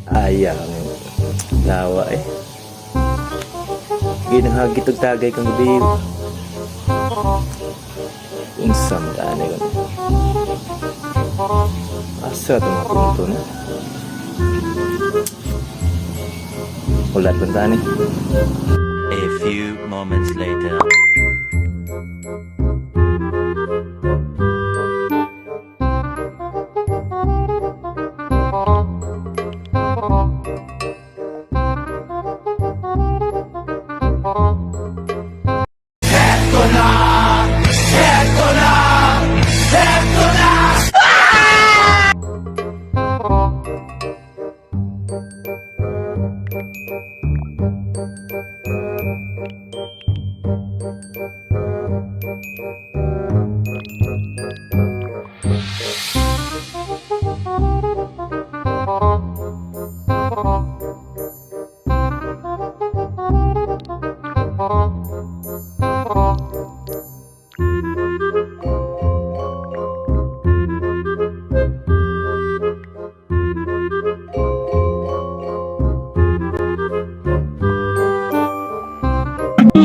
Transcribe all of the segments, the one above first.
Ayang lawa eh. Ginahagit og tagay kang gabi. Unsa man daan eh. Asa ito mga punto na? Ulat lang daan eh. A few moments later.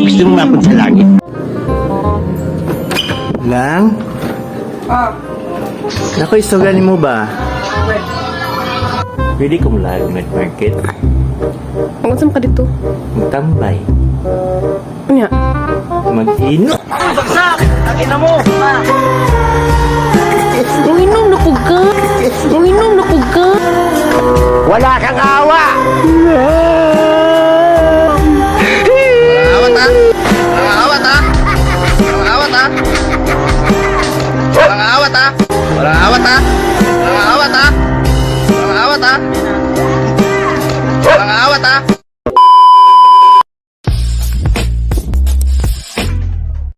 Gusto mo mapunta sa langit? Lang? Ah. Nako, isugan mo ba? Pwede ko mula night market. Ang unsa man ka dito? Magtambay. Unya. Mag-ino. Uminom na pug ka. Uminom na pug ka. Wala kang awa! Awat ha! Walang awat ha! Walang awat ha! Walang awat ha! Walang awat ha! Walang awat ha! Walang awat ha! Walang awat ha!